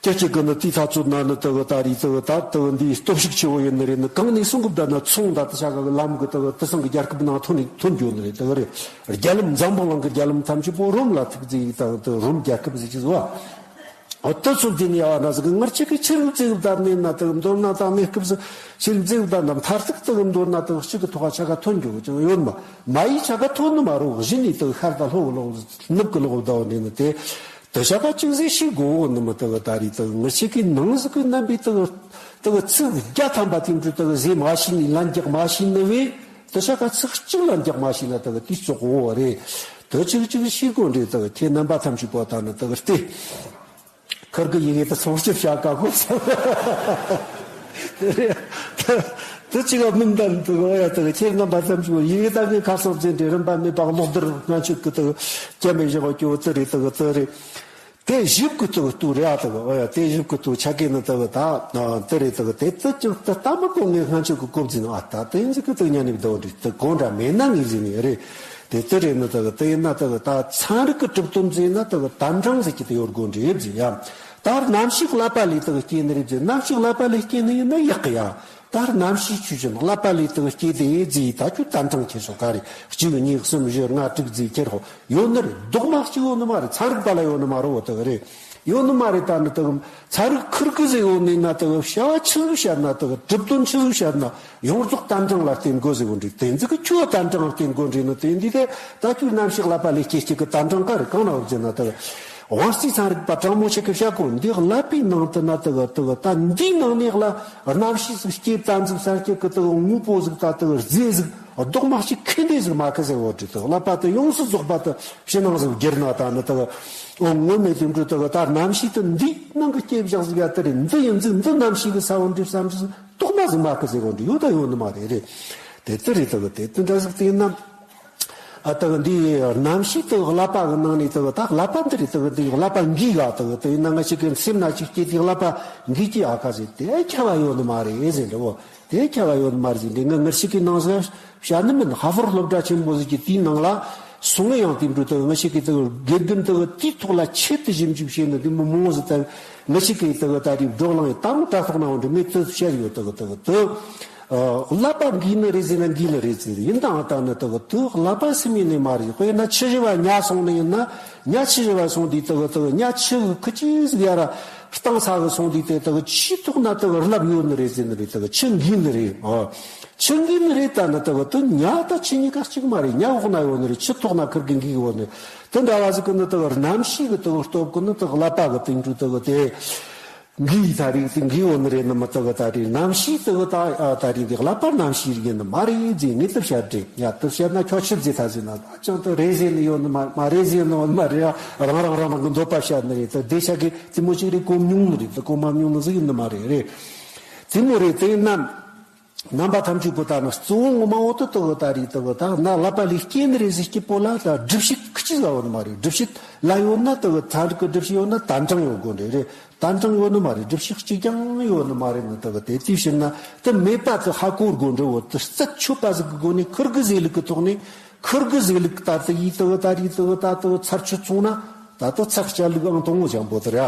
ཀྱེ་ཀྱེ་གི་ནི་དེའི་ཐག་ཚོད་ན་ནི་དེ་གི་ད་རེས་དེ་གི་ད་དེ་གི་འདིའི་སྟོབས་ཤུགས་ཆེ་བོ་ཡོད་ནི་རེད། ནི་གང་ནས་གསུང་གི་བསྡད་ན་ཚོང་ད་དེ་ཆ་ག་གི་ལམ་གི་དེ་གི་དེ་སང་གི་རྒྱལ་ཁབ་ནང་ཐོན་ནི་ཐོན་རྒྱུ་ནི་རེད། དེ་གི་རེད། རྒྱ་ལམ་འཛམ་བུ་གླིང་གི་རྒྱ་ལམ་ཐམས་ཅད་པོ་རོམ་ལ་ཐུག་ཟེར་ཡི། ད་དེ་རོམ་རྒྱལ་ཁབ་ཟིག་གི་ཟེར་བ། འོ་དེ་ཚོ་འདི་ནས་ཡ་བ་ན་ཟིག་ངར་ཆེ་གི་ཆེ་རིགས་བརྩེ་གི་བསྡད་ནས་ན་དེ་གི་མདོར་ན་དང་གནས་སྐབས་སུ་ཆེ་རིགས་བརྩེ་གི་བསྡད་ན་མཐར་ཐུག་དེ་གི་མདོར་ན་དེ་གི་གཅིག་གི་ཐོག་ཆ་ག་ཐོན་རྒྱུ་ཅང་ཡོད་མ། མ་ཡི་ཆ་ག་ཐོན་ནི་མ་རུང་། གཞི་ནས་དེ་གི་ཤར་ད་ལྷོ་གི་ལོག་ནུབ་གི་ལོག་བསྡད་ནས་ནི་དེ་དེ་ཆ་ག་ཅིག་ཟིག་ཤེས་དགོས་འོ་ནི་མི་དེ་གི་ད་རེས་དེ་གི་ངར་ཆེ་གི་ནང་ཟིག་གི་རྣམ་པའི་དེ་གི་དེ་གི་ཚིག་བརྒྱ་ཐམ་པ་དེ་འདྲ་དེ་གི་ཟེར་མ་ཤེས་ནི། ལན་རྒྱག་མ་ཤེས་ནི་བས། དེ་ཆ་ག་ཚིག་གཅིག་ལན་རྒྱག་མ་ཤེས་ན་དེ་གི་དེ་ཙོག་གོ་བ་རེད། དེ་ཅིག་ཅིག་ཤེས་དགོས་འདྲ། དེ་གི་ཁྱེད་རྣམ་པ་ཐམས་ཅད་པོ་ད་ནི་དེ་གི་ལྟོས། ཁིར་གི་ཡི་གེ་དེ་སྲུང་སྐྱོབ་བྱ་དཀའ་གོ་ཚང་། དེ་ཅི་ག་མིན་དམ་དུ་གོ་ཡ། དེ་ཁྱེད་རྣམ་པ་ཙམ་ཞིག་ཡི་གེ་ད་གི་ཁ་སང་ཟིན་ཏེ་རིམ་པ་མེད་པ་གློག་རྡུལ་སྔ་ཕྱི་གི་དེ་སྐྱ་མེད་བཞག་གོ་དེ་རེད། དེ་དེ་རེད། དེ་ཞིབ་གི་དེ་ལྟོས་རེད་ཨ། དེ་འོ་ཡ། དེ་ཞིབ་གི་ལྟོས་ཆ་གི་ནི་དེ་ད་དེ་རེད། དེ་དེ་དེ་ཅང་དེ་ལྟ་མི་གོ། ངས་སྔ་ཕྱི་གི་གོ་ཟིན་ཨ། ད་དེ་ཡིན་ཟིག་གི་དེ་ཉན་ནི་བདེ་བོ་འདྲ། དེ་གོ་འདྲ་མེད་ན་ངས་ཟིན་ནི་རེད། དེ་ལྟར་རེད་ནི་དག་དེ་ཡིན་ན་དག་ད་ཚན་རིག་གི་གྲུབ་དོན་ཟེར་ན་དག་དན་གྲངས་ཟེར་གྱི་དེ་ཡོད་དགོས་འདྲ་ཡོད་ཟེར་ཡ། ད་རྣམ་ཤེས་ཀླད་པ་ལས་དག་སྐྱེས་ནི་རེད་ཟེར། རྣམ་ཤེས་ཀླད་པ་ལས་སྐྱེས་ནི་ཡིན་ན་ཡག་གི་ཡ། ད་རྣམ་ཤེས་ཆོས་ཅན་ཀླད་པ་ལས་དག་སྐྱེས་དེ་ཟེར་ད་ཁྱོད་དན་གྲངས་ཁྱེར་སོང་ག་རེ། གཅིག་གཉིས་གསུམ་བཞི་ལྔ་དྲུག་ཟེར་ཁྱེར་ཧོ་ཡོད་ནི་རེད། རྡོག་མ་གཅིག་ཡོད་ནི་མ་རེད། ཚན་རིག་པ་ལ་ཡོད་ནི་མ་རེད། འོ་དག་རེད། ཡོད་ནི་མ་རེད། ད་ནི་དག་ཚན་རིག་ཁུར་གི་ཟེར་ཡོད་ནི་ན་དག་བྱ་བ་ཆི་ཟིག་བཤད་ན་དག་གྲུབ་དོན་ཆི་ཟིག་བཤད་ན་ཡོངས་རྫོགས་དན་གྲངས་ལ་བརྟེན་དགོས་ཟེར་གོ་འདྲ། དེ་ཚིག་གི་ཁྱོད་དན་གྲངས་ལ་བརྟེན་དགོས་འདྲ་ནི་དེ་འདི་དེ་ད་ཁྱོད་རྣམ་ཤེས་ཀླད་པ་ལས་སྐྱེས་སྐྱེས་གི་དན་གྲངས་ག་རེ་གང་ན་ཡོད་ཟེར་ན་དག་དབང་རྩའི་ཚན་རིག་པ་དྲང་མོ་ཆེ་གི་བཤད་གོ། འདི་ཀླད་པའི་ནང་དུ་ན་དག་དག་ད་འདིའི་ནང་ནས་ཀླད་རྣམ་ཤེས་ཟིག་སྐྱེས་བཙན་ཟིག་གསར་སྐྱེས་གི་དག་དངོས་པོ་ཟིག་ད་དག་རྫས་ཟིག་རྡོག་མ་གཅིག་ཁེ་འདི་ཟིག་མ་ཁི་ཟེར་གོ་འདྲ། དག་ཀླད་པ་དེ་ཡོངས་སུ་རྫོགས་པ་དེ་ཕྱི་ནང་ཟིག་བསྒྱུར་ན་ད་ནི་དག་འོ་ངོ་མེད་དུ་འགྲོ། དག་ད་རྣམ་ཤེས་དེ་འདིའི་ནང་གི་སྐྱེ་བཞག་ཟིག་ཡ་དེ་རེད། འདི་ཡིན་ཟིག་འདི་རྣམ་ཤེས་གི་ས་བོན་འདྲ་བསམ་ཟིག་རྡོག་མ་ཟིག་མ་ཁི་ཟེར་གོ་འདྲ། ཡོད་ད་ཡོད་ནི་མ་རེད་རེད། དེ་དེ་རེད། དག་དེ་དེ་འདྲ་ཟིག་དེ་ཡིན་ན། ཨ་དག་འདི་རྣམ་ཤེས་དག་ཀླད་པ་གི་ནང་ནས་དག་ད་ཀླད་པ་འདི་རེད། དག་འདི་ཀླད་པ་འགོས་ག་དག་དེ་ཡིན་ན་ང་ཞིག་གི་སེམས་ན་ཅིག་སྐྱེས་དེ་ཀླད་པ་འགོས་ཀྱི་ཨ་ཁ་ཟེར་དེ་ཁྱབ་པ་ཡོད་ནི་མ་རེད་ཟེར་འདྲ་བོ། དེ་ཁྱབ་པ་ཡོད་ནི་མ་རེད་ཟེར་འདྲ། ང་ངར་ཞིག་གི་ནང་ཟིག་བཤད་ནི་མིན། ཧ་ཧྥོར་སློབ་གྲྭ་ཆེན་མོ་ཟིག་གི་དེའི་ནང་ལ་སོང་ངས་ཡང་དེ་འདྲ་དག་ང་ཞིག་གི་དག་དགེ་རྒན་དག་དེའི་ཐོག་ལ་ཆེད་དུ་ཞིབ་འཇུག་བྱས་ནི་དེ་མི་མང་ཟིག་དང་། ང་ཞིག་གི་དག་ད་རེས་བགྲོ་གླེང་ཡི་ད་རུང་དྲ་ཐོག་ན་འོང་འདྲ་མེད་དུ་བཤད་ཡོད། དག་དག་དག་ཀླད་པ་འགོས་ནི་རེད་ཟེར་ན་འགོས་ནི་རེད་ཟེར། ཡིན་དང་ད་ནི་དག་དག་ཀླད་པ་སེམས་ཡིན་ནི་མ་རེད། དཔེར་ན་ཆུ་བཞི་བ་ཉ་སོང་ནི་ཡིན་ན་ཉ་ཆུ་བཞི་བ་སོང་དུས་དག་དག་ཉ་ཆུ་ཁུ་ཅི་ཟིག་ཡ་ར་གཏིང་ས་གི་སོང་དུས་དེ་དག་ཆུའི་ཐོག་ན་དག་རླབས་ཡོད་ནི་རེད་ཟེར་ནི་རེད། དག་ཆུ་འགོས་ནི་རེད། ཨ་ཆུ་འགོས་ནི་རེད། ད་ནི་དག་དག་ཉ་ད་ཆུ་གཉིས་ཀ་གཅིག་མ་རེད། ཉ་འོག་ན་ཡོད་ནི་རེད། ཆུ་ཐོག་ན་ཁུར་གི་འགོས་ཡོད་ནི་རེད། དེ་འདྲ་བ་ཟིག་གི་ནི་དག་རྣམ་ཤེས་གི་དག་སྟོབས་གི་ནི་དག་ཀླད་པ་གི་སྟེང་དུ་དག་དེ་འགོས་ད་རེས་དེ་འགོས་ཡོད་ནི་རེད་ནི་མི། དག་ད་རེས་རྣམ་ཤེས་དག་ད་ཨ་ད་རེས་དེ་ཀླད་པ་རྣམ་ཤེས་ཡིན་ནི་མ་རེད་ཟེར་ངས་དེ་བཤད་དྲན། ཡ་དེ་བཤད་ན་ཁྱོད་ཆི་ཟེར་ད་ཟེར་ན་ཅང་དེ་རེད་ཟེར་ནི་ཡོད་ནི་མ་མ་རེད་ཟེར་ནི་ཡོད་ནི་མ་རེད། རང་རང་རང་རང་གི་འདོད་པ་བཤད་ནི་རེད། དེ་བདེ་ཤ་གི་དེ་མོ་ཅིག་རེད། གོ་མྱོང་ནི་རེད། དེ་གོ་མ་མྱོང་ནི་ཟིག་ཡིན་ནི་མ་རེད། རེད། དེ་མོ་རེད། དེ་ཡིན་ན། རྣམ་པ་ཐམས་ཅད་པོ་ད་ནི་གཙོ་བོ་ངོ་མ་འོ་དེ་དག་ད་རེས་དག་ད་ན་ཀླད་པ་ལས་སྐྱེས་ནི་རེད་ཟེར་སྐྱེ་པོ་ལ་ད་སྒྲུབ་བྱེད་ཁི་ཅི་ཟ་བ་ནི་མ་རེད། སྒྲུབ་བྱེད་ལ་ཡོད་ན་དག་ཚན་རིག་གི་སྒྲུབ་བྱེད་ཡོད་ན་དན་གྲངས་ཡོད་དགོས་འདྲ་རེད། ཏན་ཏན་ཡོད་ནི་མ་རེད། སྒྲུབ་བྱེད་གཅིག་ཀྱང་ཡོད་ནི་མ་རེད་ནི་དག་དེ་དེའི་ཕྱིར་ན་དེ་མེད་པ་དེ་ཧ་གོ་དགོས་འདྲ་བོ་དེ་རྩད་ཆོད་པ་ཟིག་གི་སྒོ་ནས་ཁུར་གི་ཟེར་ལུགས་ཀྱི་ཐོག་ནས་ཁུར་གི་ཟེར་ལུགས་ད་དེ་ཡིས་དེ་ད་རེས་དེ་ད་དེ་ཚར་ཆུད་སོང་ན་ད་དེ་ཚར་བཅད་ལུགས་ཨང་དང་པོ་ཅང་པོ་དེ་ར།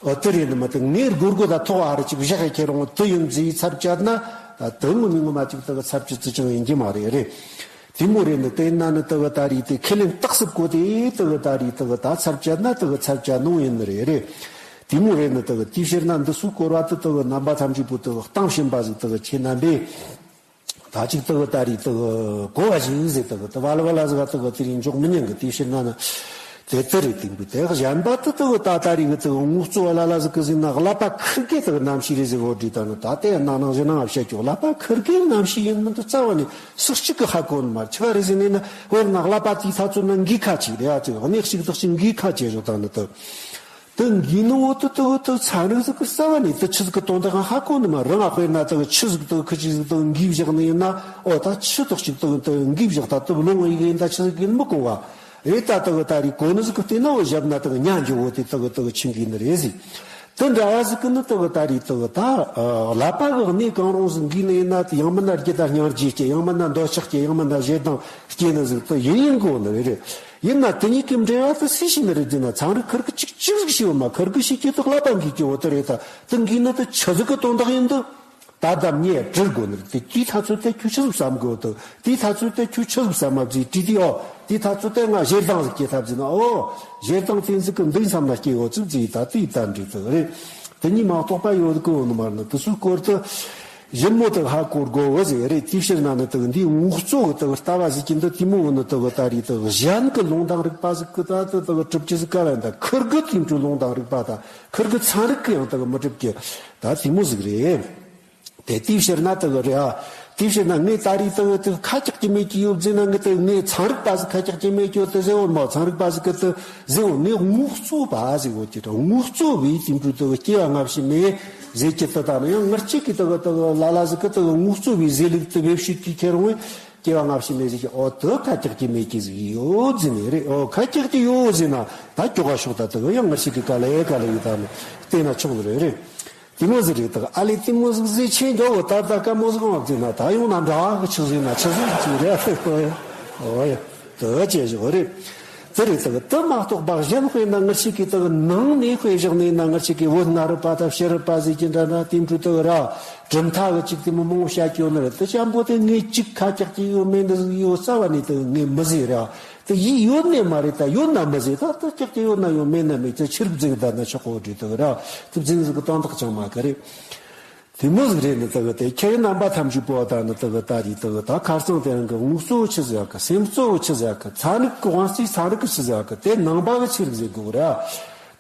ཨོ་དེ་རེད་ནི་མ་དེ་ངས་སྒོར་སྒོར་ད་ཐོག་ཨ་ར་ཅིག་བཞག་ཡ་ཁྱེད་རང་དེ་ཡིན་ཟེར་ཚར་བཅད་ན་ད་དེ་ངོ་མི་ངོ་མ་ཅིག་དེ་ཚར་བཅད་ཙི་ཅང་ཡིན་གྱི་མ་རེད་རེད། དེ་མོ་རེད་ནི་དེ་ན་ནི་དེ་གི་ད་རེས་དེ་ཁས་ལེན་རྟགས་སུ་བཀོད་དེ་དེ་གི་ད་རེས་དེ་གི་ད་ཚར་བཅད་ན་དེ་གི་ཚར་བཅད་ནོ་ཡིན་ནི་རེད་རེད། དེ་མོ་རེད་ནི་དེ་གི་དེའི་ཕྱིར་ན་འདི་ཚོའི་སྐོར་བ་དེ་དེ་གི་རྣམ་པ་ཐམས་ཅད་པོ་དེ་གི་གཏམ་བྱིན་པ་ཟིག་དེ་གི་ཁྱེད་རྣམ་པས་ད་ཅིག་དེ་གི་ད་རེས་དེ་གི་གོ་བ་ཞིག་ཟེར་དེ་གི་དེ་བ་ལ་བ་ལ་ཟིག་ག་དེ་གི་དེ་རིང་འཇོག་མི་ཉན་གི། དེའི་ཕྱིར་ན་ནི་དེ་ལྟར་རེད། དེང་པོའི་དེ་གཞན་པ་དེ་དེ་གི་ད་ད་རེས་གི་དེ་གི་ངོ་གཙོ་བ་ལ་ལ་ཟིག་གི་ཟིག་ན་ཀླད་པ་ཁུར་གེ་དེ་གི་རྣམ་ཤེས་རེད་ཟེར་བོ་བྲིས་ད་ནི་ད་དེ་ན་ནང་བཞིན་ན་བཤད་ཀྱོག་ཀླད་པ་ཁུར་གེ་རྣམ་ཤེས་ཡིན་མིན་དེ་རྩ་བ་ནས། སུ་གཅིག་གི་ཧ་གོ་ནི་མ་རེད། ཆི་ག་རེད་ཟེར་ནས་ན་དཔེར་ན་ཀླད་པ་དེའི་ཐ་ཚོད་ན་འགའི་ཁ་ཅིག་རེད་ཨ་ཅིག་གནས་གཅིག་དག་ཅིག་འགའི་ཁ་ཅིག་རེད་ད་ནི་དེ། དེ་འགའི་ནི་འོ་དེ་དེ་དེ་ཚན་རིག་ཟིག་གི་རྩ་བ་ནས་དེ་ཆི་ཟིག་གི་དོན་དག་ཧ་གོ་ནི་མ་རེད། ང་དཔེར་ན་དེ་ཆི་ཟིག་དེ་ཁི་ཅིག་ཟིག་དེ་འགའི་བཞག་ནི་ཡིན་ན་ཨོ་ད་ཆི་དག་ཅིག་དེ་དེ་འགའི་བཞག་ད་དེ་ལོང་ཡིན་ད་ཆི་ཟིག་ཡིན་མི་གོ་བ་རེད། ད་དེ་ད་རེས་གོ་ནི་ཟིག་གི་བལྟས་ན་འོ་ཞབས་ན་དེ་ཉན་རྒྱུ་འོ་དེ་དེ་དེ་ཆི་འགའི་ནི་རེད་ཟིག་དེ་འདྲ་བ་ཟིག་གི་ནི་དེ་གི་ད་རེས་དེ་གི་ད་ཀླད་པ་གི་གནས་གང་རུང་ཟིག་འགོས་ནི་ཡིན་ན་དེ་ཡང་མིན་ན་རྒྱུ་དང་སྙིང་རྗེ་སྐྱེ། ཡང་མིན་ན་འདོད་ཆགས་སྐྱེ། ཡང་མིན་ན་ཞེ་སྡང་སྐྱེ་ནི་ཟིག་དེ་ཡིན་ཡིན་དགོས་ནི་རེད། ཡིན་ན་དེ་གཉིས་ཀྱི་འབྲེལ་བ་དེ་སུས་ཤེས་ནི་རེད་ཟེར་ན་ཚན་རིག་ཁུར་གི་ཅིག་ཅིག་ཟིག་ཤེས་བ་མ། ཁུར་གི་ཤེས་རྒྱུ་དེ་ཀླད་པ་འགོས་ཀྱི་འོ་དེ་རེད། ད་དེ་འགོས་ནི་དེ་ཆི་ཟིག་གི་དོན་དག་ཡིན་འདུག་ད་ལྟ་ངས་དྲི་དགོས་ནི་རེད། དེ་དེའི་ཐ་ཚོད་དེ་ཁྱོད་ཆི་ཟིག་བསམ་དགོས་འདུག་དེའི་ཐ་ཚོད་དེ་ཁྱོད་ཆི་ཟིག་བསམ་མ་བཟོས་དྲིས་དེ་ཨོ་དེའི་ཐ་ཚོད་དེ་ང་ཞེ་སྡང་ཟིག་སྐྱེ་ཐབས་ཟིན་ན་ཨོ་ཞེ་སྡང་དེ་ཟིག་གི་འདི་བསམ་ན་སྐྱེ་འོ་ཙིག་ཙིག་ད་དེའི་ད་འདྲི་དེ་རེད། དེ་གཉིས་མ་གཏོགས་པ་ཡོད་གི་འོ་ནི་མ་རེད། དེ་ཚོའི་སྐོར་དུ་ཞིབ་མོ་དེ་ཧ་གོ་དགོས་བོ་ཟིག་རེད། དེའི་ཕྱིར་ན་ནི་དེ་འདིའི་ངོ་གཙོ་གི་དེ་ལྟ་བ་ཟིག་གི་འདི་དེ་མོ་འོ་ནི་དེ་ད་རེས་དེ་གཞན་གི་ལུང་དང་རིགས་པ་ཟིག་གི་ད་དེ་དེ་གྲུབ་ཀྱི་ཟིག་ག་ལ་འདི་ཁུར་གི་དེ་འཕྲོ་ལུང་དང་རིགས་པ་དང་ཁུར་གི་ཚན་རིག་གི་ཡང་དེ་མི་གྲུབ་ཀྱི་ད་དེ་མོ་ཟིག་རེད། དེ་དེའི་ཕྱིར་ན་དེ་གི་རེད་ཨ། དེའི་ཕྱིར་ན་ངས་ད་རེས་དེ་གི་དེ་ཁ་གྲག་གི་མེད་ཀྱི་ཡོད་ཟེར་ན་ངས་དེ་ངས་ཚན་རིག་པ་ཟིག་ཁ་གྲག་གི་མེད་ཀྱི་ཡོད་དེ་ཟེར་འོ་མ། ཚན་རིག་པ་ཟིག་གི་དེ་ཟེར་འོ་ངས་ངོ་གཙོ་བ་ཟིག་འོ་ཀྱི་ད་ངོ་གཙོ་བའི་དེ་འཕྲོ་དེ་གི་སྐྱེ་བ་སྔ་ཕྱི་མེད་ཟེར་གྱི་དེ་ད་ནི་ཡང་ངར་གཅིག་གི་དེ་གི་དེ་གི་ལ་ལ་ཟིག་གི་དེ་གི་ངོ་གཙོ་བའི་ཟེར་ལུགས་དེ་བེད་སྤྱོད་ཀྱི་ཁྱེར་འོང་སྐྱེ་བ་སྔ་ཕྱི་མེད་ཟེར་གྱི་ཨོ་དེ་ཁ་གྲག་གི་མེད་ཀྱི་ཟིག་ཡོད་ཟེར་ནས་རེད། ཨོ་ཁ་གྲག་གི་ཡོད་ཟེར་ན་ད་ཀྱོག་ག་ཤོག་ད་དེ་གི་ཡང་ངར་གཅིག་གི་ག་ལ་ཡ་ག་ལ་ཡོད་ད་ནི་བལྟས་ན་ཆོག་ནི་རེད་རེད། དེ་མོ་ཟིག་རེད་དག་ཨ་ལས་དེ་མོ་ཟིག་ཟེར་ཆེན་འགྲོ་བོ་ད་ད་དཀའ་མོ་ཟིག་མ་བརྩིས་ན་ད་ཡོང་ན་འདྲ་བ་གི་ཆི་ཟིག་ན་ཆི་ཟིག་ཅིག་རེད། ཨོ་ཡ་དེ་བྱས་བཞག་རེད། དེ་རེད་དག་དེ་མ་གཏོགས་པ་གཞན་དཔེར་ན་ངར་ཞིག་གི་དག་ནང་ནས་དཔེ་བཞག་ནས་ན་ངར་ཞིག་གི་བོད་གནའ་རབས་པ་དང་ཕྱི་རབས་པ་ཟེར་གྱི་འདྲ་འདྲ་དེ་འཕྲོ་དག་ར་གྲུབ་མཐའ་གི་ཅིག་དེ་མོ་མང་བོ་བཤད་ཀྱི་ཡོད་ནི་རེད། དེ་ཅན་པོ་དེ་ངས་ཅིག་ཁ་གྲག་གི་ཡོད་མེད་འདི་ཟིག་ཡོད་རྩ་བ་ནས་དག་ངས་མི་ཟེར་ར། དེ་ཡིས་ཡོད་ནས་མ་རེད། ད་ཡོད་ན་མི་ཟེར། ད་ད་ཀྱག་ཀྱག་ཡོད་ན་ཡོད། མེད་ན་མེད། ཅི་ཕྱིར་བརྫིག་ད་ན་ཆོག་གོ་བྲིས་འདུག་ར། དེ་བརྫིན་ཟིག་གི་དོན་དག་ཅང་མ་གི་རེད། དེ་མོ་ཟིག་རེད་ནི་དེ་གི་དེ་ཁྱེད་རྣམ་པ་ཐམས་ཅད་པོ་ད་ནི་དེ་གི་ད་རེད། དེ་གི་ད་ཁ་སང་དེ་རིང་གི་དངོས་གཙོ་བོ་ཆི་ཟེར་གི། སེམས་གཙོ་བོ་ཆི་ཟེར་གི། ཚན་རིག་གི་དབང་རྩའི་ཚན་རིག་གི་ཆི་ཟེར་གི། དེ་ནང་པ་གི་ཆི་རིག་ཟེར་དགོས་ར།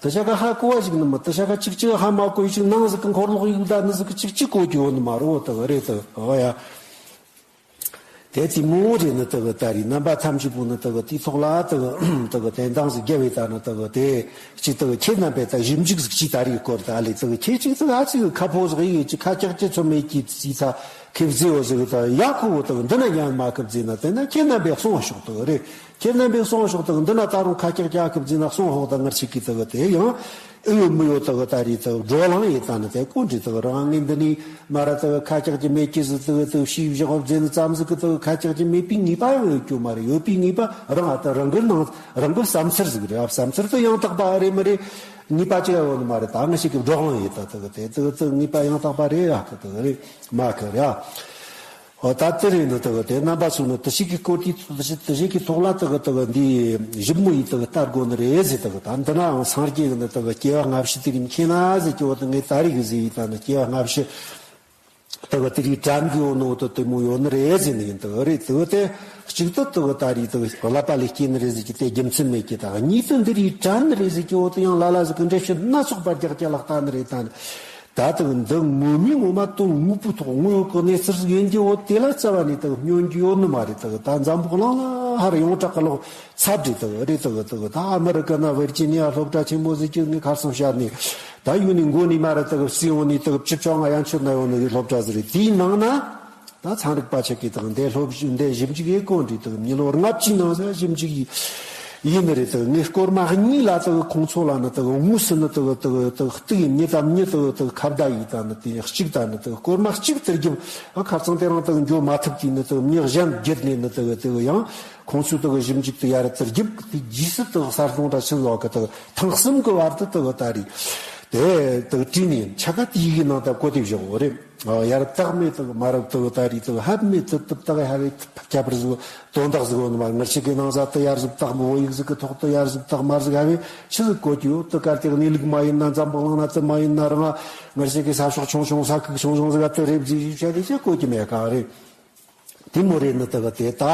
དེ་ཤ་ཀ་ཧ་གོ་བ་ཞིག་ནི་མི་དེ་ཤ་ཀ་ཅིག་ཅིག་ཧ་མ་གོ་ཡི་ཅིག་ནང་ཟིག་གི་འཁོར་ལོག་ཡིག་ད་ནི་ཟིག་གི་ཅིག་ཅིག་གོ་རྒྱུ་ཡོད་ནི་མ་རེད། དེ་གི་རེད་དེ་ཨོ་ཡ། དེ་དེ་མོ་རེད་ནི་དེ་གི་ད་རེད། རྣམ་པ་ཐམས་ཅད་པོ་ནི་དེ་གི་དེའི་ཐོག་ལ་དེ་གི་དེ་གི་དེ་འདང་ཟིག་རྒྱབ་བས་ད་ནི་དེ་གི་དེ་ཅིག་དེ་གི་ཁྱེད་རྣམ་པས་ད་ཞིབ་འཇུག་ཟིག་ཅིག་ད་རེད་སྐོར་ད་ལས་དེ་གི་ཁྱེད་ཅིག་དེ་གི་ཨ་ཅིག་གི་ཁ་ཕོ་ཟིག་ཡིན་ཅིག་ཁ་ཀྱག་ཀྱི་ཚོ་མེད་ཀྱི་ཅིག་ད་ཁེབས་ཟེ་བོ་ཟིག་ད་ཡག་གི་བོ་དེ་གི་འདི་ན་ཡང་མ་ཁེབས་ཟེ་ན་དེ་ན་ཁྱེད་རྣམ་པས་གསུང་ཤོག་དེ་གི་རེད། ཁྱེད་རྣམ་པས་གསུང་ཤོག་དེ་གི་འདི་ན་ད་རུང་ཁ་ཀྱག་ཀྱག་ཁེབས་ཟེ་ན་གསུང་ཤོག་ད་ངར་ཞིག་གི་དེ་གི་དེ་ཡང་ཨེ་ཡོད་མི་ཡོད་དག་ད་རེས་དག་བགྲོ་གླེང་ཡེད་ད་ནི་དེ་ཀོ་འདྲི་དག་རང་ངས་འདི་ནས་མ་ར་དག་ཁ་ཀྱག་ཀྱི་མེད་ཀྱི་ཟིག་དག་དག་ཤེས་བཞག་བཟེ་ནི་ཙམ་ཟིག་གི་དག་ཁ་ཀྱག་ཀྱི་མེད་པའི་ངེས་པ་ཡང་ཡོད་རྒྱུ་མ་རེད། ཡོད་པའི་ངེས་པ་རང་ཨ་ད་རང་གི་ནང་རང་གི་བསམ་ཚུལ་ཟིག་རེད། བསམ་ཚུལ་དེ་ཡང་དག་པ་རེད་མི་རེད། ངེས་པ་ཅི་ཡང་ཡོད་ནི་མ་རེད། ད་ང་ཞིག་གི་བགྲོ་གླེང་ཡེད་ད་དག་དེ་དག་དག་ངེས་པ་ཡང་དག་པ་རེད་ཨ་གི་དག་རེད་མ་གི་རེད་ཨ། ཨོ་ད་དེ་རེད་ནི་དེ་གི་དེ་རྣམ་པ་ཚོ་ནི་དེ་ཞིག་གི་སྐོར་དེ་དེ་ཞིག་དེ་ཞིག་གི་ཐོག་ལ་དེ་གི་དེ་གི་འདི་ཞིབ་མོ་ཡིས་དེ་གི་ལྟ་དགོས་ནི་རེད་ཟེར། དེ་གི་ད་འདི་ནའང་སངས་རྒྱས་ཀྱི་ནི་དེ་གི་སྐྱེ་བ་སྔ་ཕྱི་དེ་རིང་མཁྱེན་ན་ཟེར་གྱི་འོ་དེ་ངས་ད་རེས་གི་ཟེར་ཡིས་ད་ནི་སྐྱེ་བ་སྔ་ཕྱི་དེ་གི་དེ་རིང་དྲན་གི་འོ་ནོ་དེ་དེ་མོ་ཡོད་ནི་རེད་ཟེར་ནི་ཡིན། དེ་གི་རེད། དེ་གི་དེ་གཅིག་ཏུ་དེ་གི་ད་རེས་དེ་གི་ཀླད་པ་ལས་སྐྱེས་ནི་རེད་ཟེར་གྱི་དེ་རྒྱུ་མཚན་མེད་ཀྱི། ད་གཉིས་དུ་འདི་རིང་དྲན་ནི་རེད་ཟེར་གྱི་འོ་དེ་ཡང་ལ་ལ་ཟིག་གི་འགྲེལ་བཤད་སྣ་ཚོགས་པར་རྒྱག་རྒྱག་ལ་ལྟ་ནི་རེད་ད་ནི། ད་དེ་གི་འདི་ངོ་མའི་ངོ་མ་དོན་དངོས་པོའི་ཐོག་དངོས་ཡོད་ཀྱི་གནས་ཚུལ་ཟིག་ཡིན་གྱི་འོ་དེ་ལ་རྩ་བ་ནས་དེ་གི་སྙོན་གྱི་ཡོད་ནི་མ་རེད། དེ་གི་ད་འཛམ་བུ་གླིང་ལ་ཧར་ཡོངས་གྲགས་ཀྱི་ལོག་ཚབ་རེད། དེ་གི་རེད། དེ་གི་དེ་གི་ད་ཨ་མི་རི་ཀ་ན་ཝེར་ཇི་ནི་ཡ་སློབ་གྲྭ་ཆེན་མོ་ཟིག་གི་ངས་ཁར་སང་བཤད་ནས་ད་ཡུལ་ནས་མགོ་ནས་མ་ར་དེ་གི་སྲིད་འོང་ནས་དེ་གི་བཅུ་བཅོ་ལྔ་ཡན་ཆོད་ན་ཡོང་ནི་སློབ་གྲྭ་ཟིག་རེད། དེའི་ནང་ན་ད་ཚན་རིག་པ་ཆགས་ཀྱི་དང་འདས་སློབ་འདས་ཞིབ་འཇུག་ཡེ་གོ་འདྲི་དང་མི་ལོ་ལྔ་བཅུའི་ནང་ཟེར་ཞིབ་འཇུག་ཡིས་ ཡིན་ནི་རེད། དེ་ངས་སྐོར་མ་གཉིས་ལ་དེ་ཁོང་ཚོ་ལ་ནི་དེ་དངོས་སུ་ནི་དེ་དེ་དེ་གཏུག་ཡིན། མྱི་དང་མྱི་དེ་དེ་ཁ་བརྡ་ཡིན། ད་ནི་དེ་གཅིག་ད་ནི་དེ་སྐོར་མ་གཅིག་དེར་རྒྱབ། ཨ། ཁ་རྩང་དེ་རིང་དེ་འགྱོ་མ་ཐུབ་དུས་ནི་དེ་མྱི་གཞན་བརྒྱུད་ནས་ནི་དེ་དེ་ཡང་ཁོང་ཚོས་དེ་ཞིབ་འཇུག་དེ་ཡར་དེར་རྒྱབ། དེ་རྗེས་སུ་དེ་གསར་གཏོང་འདྲ་ཕྱིན་ཡོད་གི། དེ་ཐེངས་གསུམ་གི་བར་དུ་དེ་ད་རེས་དེ་དེ་བྲིས་ནས་ཆ་ག་དེ་ཡི་གེ་ནང་དེ་བཀོད་དེ་བཞག་ཡོད་རེད། ཨ། ཡར་བཏགས་མེད་དུ་མ་རབས་དུ་ད་རེས་དུ་ཧབ་མེད་དུ་དུ་བཏགས་ཧ་བའི་ཁྱད་པར་ཟིག་དོན་དག་ཟིག་ཡོད་ནི་མ། ངར་ཆེ་གི་ནང་ས་དུ་ཡར་ཟིག་བཏགས་མི་བོ་ཡིག་ཟིག་གི་ཐོག་དུ་ཡར་ཟིག་བཏགས་མར་ཟིག་ཧ་བའི་ཆི་ཟིག་བཀོད་ཀྱི་ཡོད། དུ་གར་དེ་གནས་ལུགས་མ་ཡིན་ན། འཛམ་བུ་གླིང་ན་དུ་མ་ཡིན་ན་རང་ང་ངར་ཆེ་གི་ས་ཕྱོགས་ཆུང་ཆུང་ས་ཁུག་ཆུང་ཆུང་ཟིག་ག་དུ་རེབ་ཟིག་ཞིག་བྱ་དེ་ཆི་བཀོད་ཀྱི་མེད་ག་རེད། དེ་མོ་རེད་ནི་དུ་གི་དེ་ད་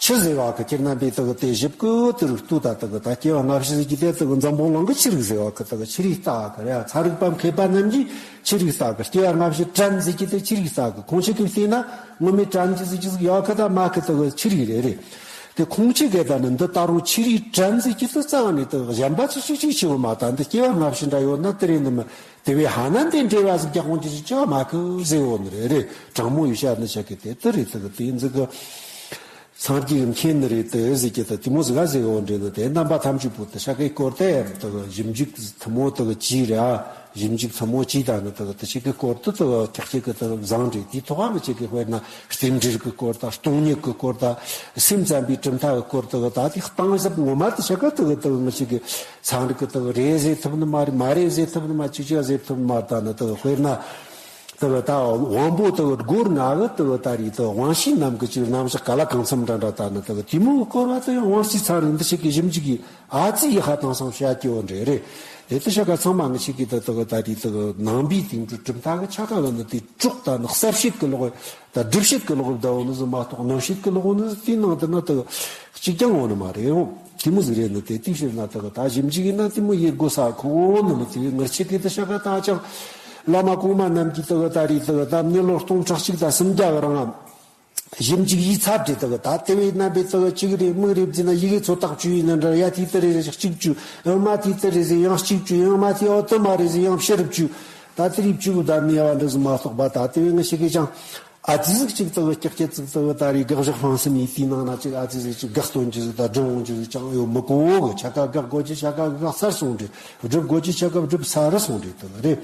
ཆི་ཟེར་བ་གི། ཁྱེད་རྣམ་པས་དུ་གི་དེ་ཞིབ་གི་དུ་རུ་ལྟོས་ད། དུ་གི་ད་སྐྱེ་བ་སྔ་ཕྱི་ཟེར་གྱི་དེ་དུ་གི་འཛམ་བུ་གླིང་གི་ཆི་རིག་ཟེར་བ་གི། དུ་གི་ཆི་རིག་ལྟ་གི་རེད། ཚ་རིག་པ་མཁས་པ་རྣམས་ཀྱིས་ཆི་རིག་ལྟ་གི། སྐྱེ་བ་སྔ་ཕྱི་དྲན་ཟེར་གྱི་དེ་ཆི་རིག་ལྟ་གི། ཁོང་ཆི་གི་བལྟས་ན་ངོ་མའི་དྲན་གྱི་ཟེར་གྱི་ཟིག་ཡོད་གི། ད་མ་གི་དུ་གི་ཆི་རིག་རེད་རེད། དེ་ཁོང་ཆི་གི་ད་ནི་འདི་ད་རུང་ཆི་རིག་དྲན་ཟེར་གྱི་དུ་རྩ་བ་ནས་དུ་གཞན་པ་ཆི་ཆི་ཆི་ཆི་ཡོད་མ། ད་འདི་སྐྱེ་བ་སྔ་ཕྱི་འདྲ་ཡོད་ན་དེ་རེད་ནི་མི། དེ་བས་ཧ་ན་དེ་འབྲེལ་བ་ཟིག་རྒྱག་དགོངས་ཀྱི་ཟིག་ཅི་བ་མ་གི་ཟེར་འོ་ནི་རེད་རེད། དྲང་མོ་ཡོད་ཤ་ནི་ཆ་གི་དེ་དེ་རེད། དེ་གི་དེ་ཟིག་གི་སངས་རྒྱས་མཁྱེན་ནི་རེད་དེ་ཟིག་གི་དེ་དེ་མོ་ཟིག་ག་ཟེར་འོ་འདྲེ་ནི། དེ་རྣམ་པ་ཐམས་ཅད་པོ་དེ་ཤ་གི་སྐོར་དེ་དེ་གི་ཞིབ་འཇུག་ཐུ་མོ་དེ་གི་ཅི་རེད། ཨ། ཞིབ་འཇུག་ཐུ་མོ་ཅི་ད་ནི་དེ་གི་དེ་ཆི་གི་སྐོར་དེ་དེ་གི་ཁྱག་ཆི་གི་དེ་གི་བཟང་རེད། དེ་ཐོག་ག་མི་ཆི་གི་དཔེར་ན་རྟེན་འབྲེལ་གི་སྐོར་ད། སྟོང་ཉིད་གི་སྐོར་ད། སེམས་ཙམ་པའི་གྲུབ་མཐའ་གི་སྐོར་དེ་གི་ད། དེ་གཏིང་ཟབ་ངོ་མ་དེ་ཤ་གི་དེ་གི་དེ་གི་མི་ཆི་གི། ཚན་རིག་གི་དག་རེད་ཟེར་ཐུབ་ནི་མ་རེད། མ་རེད་ཟེར་ཐུབ་ནི་མ། ཅི་ཅི་ཟེར་ཐུབ་ནི་མ། ད་ནི་དག་དཔེར་ན་དག་ད་དབང་པོ་དག་སྒོར་ང་གི་དག་ད་རེད། དག་དབང་ཤེས་རྣམས་ཀྱི་ཅིག་རྣམ་གཞག་ག་ལ་གང་འཚམ་འདྲ་འདྲ། ད་ནི་དག་དེ་མོ་གི་སྐོར་བ་དེ་ཡང་དབང་རྩའི་ཚན་རིག་འདི་ཞིག་གི་ཞིབ་འཇུག་གིས་ཨ་ཙི་ཡི་ཧ་དང་སང་བཤད་ཀྱི་ཡོད་འདྲ་རེད། དེ་དེ་ཤ་ག་ཚང་མ་ངི་ཞིག་གིས་དག་དག་ད་རེད། དག་ནང་པའི་དེང་དུས་གྲུབ་མཐའ་གི་ཆ་ག་གི་ནི་དེ་གྲོགས་ད་ནི་གསལ་བཤད་ཀྱི་ལོག་ད་སྒྲུབ་བྱེད་ཀྱི་ལོག་བསྡད་ཡོད་ནི་ཟིག་མ་གཏོགས་རྣམ་བཤད་ཀྱི་ལོག་ནི་ཟིག་དེའི་ནང་དུ་ན་དུ་གཅིག་ཀྱང་ཡོད་ནི་མ་རེད། འོ་དེ་མོ་ཟིག་རེད་ནི། དེ་དེ་ཕྱིར་ན་དུ་ད་ཞིབ་འཇུག་ཡིན་ན་དེ་མོ་ཡེ་དགོས་ས་ཁོ་ནི་མི་དེ་ངར་ཆེ་གི་དུ་ཤ་ག་ད་ཅང་བླ་མ་གོང་མ་རྣམས་ཀྱིས་དུ་ད་རེད། དུ་ད་མྱི་ལོ་སྟོང་ཕྲག་གཅིག་དང་སུམ་བརྒྱ་གི་རིང་ཞིབ་འཇུག་ཡིས་ཚར་ཏེ། དུ་ད་དེ་བས་རྣམ་པའི་དུ་གཅིག་རེད་མིག་རེད་བརྫིས་ན་ཡི་གེ་ཚོ་ཐག་ཆོད་ཡིན་ན་འདྲ། ཡ་དེ་དུ་རེད་གཅིག་བཅུ། ཡང་མ་དེ་དུ་རེད་ཟེར་ཡང་གཅིག་བཅུ། ཡང་མ་དེ་ཨོ་དུ་མ་རེད་ཟེར་ཡང་བཞི་རུ་བཅུ། ད་དེ་རིགས་བཅུ་བདམས་ནས་ཡ་བ་འདྲ་ཟིག་མ་གཏོགས་པ། ད་དེ་བས་ངི་ཞིག་གིས་ཀྱང་ཨ་ཙི་ཟིག་ཅིག་དུ་ཀྱག་ཀྱག་ཙིག་དུ་ད་རེས་དགག་བཞག་ཕངས་སེམས་ཡིན་དུས་ནང་ན་ཅིག་ཨ་ཙི་ཟིག་ཅིག་དགག་སྟོན་རྒྱུ་ཟིག་ད་སྒྲུབ་འོང་རྒྱུ་ཟིག་ཅང་ཡོད་མི་གོ་གི། ཆ་ག་དགག་དགོས་ཀྱི་ཆ་ག་དགག་ཚར་སོང་རེད། སྒྲུབ་དགོས་ཀྱི་ཆ་ག་སྒྲུབ་ཚར་སོང་རེད། དུ་རེད།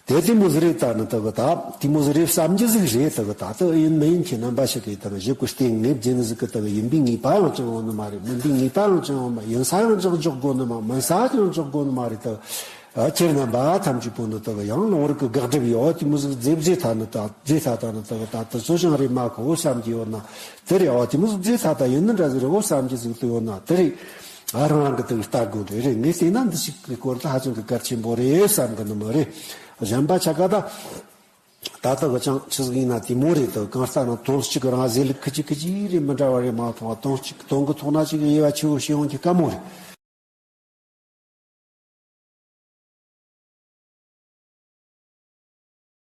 དེ་དེ་མོ་ཟིག་རེད། ད་ནི་དུ་གི་ད་དེ་མོ་ཟིག་རེད་བསམ་རྒྱུ་ཟིག་རེད། དུ་གི་ད་དུ་ཡིན་མི་ཡིན་གྱི་རྣམ་པ་ཞིག་གིས་དུ་གི་ཞིབ་གི་བལྟས་ངེས་བརྒྱུད་ནི་ཟིག་གི་དུ་གི་ཡིན་པའི་ངེས་པ་ཡང་ཅང་ཡོང་ནི་མ་རེད། མིན་པའི་ངེས་པ་ཡང་ཅང་ཡོང་མ། ཡིན་ས་ཡང་ཅང་འཇོག་དགོས་ནི་མ། མིན་ས་ཡང་ཅང་འཇོག་དགོས་ནི་མ་རེད། དུ་ཁྱེད་རྣམ་པ་ཐམས་ཅད་པོ་ནི་དག་ཡང་ལུང་རིགས་ཀྱི་དགག་སྒྲུབ་ཡོད། དེ་མོ་ཟིག་མཛེས་མཛེས་ཐ་ནི་ད་མཛེས་ཐ་ད་ནི་དག་ད་དེ་ཚོ་ཞིང་རེད་མ་གོ་བསམ་གྱི་ཡོད་ན་དེ་རེད། ཨོ་དེ་མོ་ཟིག་མཛེས་ཐ་ད་ཡིན་ནི་འདྲ་ཟིག་རེད་འོ་བསམ་གྱི་ཟིག་ཏུ་ཡོད་ན་དེ་རེད། ཨ་རང་རང་གི་དེ་ལྟ་དགོས་རེད། རེད་ངས་བལྟས་ན་འདི་ཞིག་གི་སྐོར་ད་ཧ་ཅང་གི་གལ་ཆེན་པོ་རེད་བསམ་གི་ནི་མ་རེད། གཞན་པ་ཆ་ག་ད་ད་ལྟ་གི་ཅང་ཆི་ཟིག་ཡིན་ན་དེ་མོ་རེད། དུ་གང་ལྟར་ན་དོན་གཅིག་གི་རང་ཟེར་ལུགས་ཁི་ཅི་ཁི་ཅི་རེད་མི་འདྲ་བ་རེད་མ་གཏོགས། དོན་གཅིག་དོན་གི་ཐོག་ན་ཅིག་དབྱེ་བ་ཆེ་བོ་ཤེས་ཡོང་གི་དཀའ་མོ་རེད།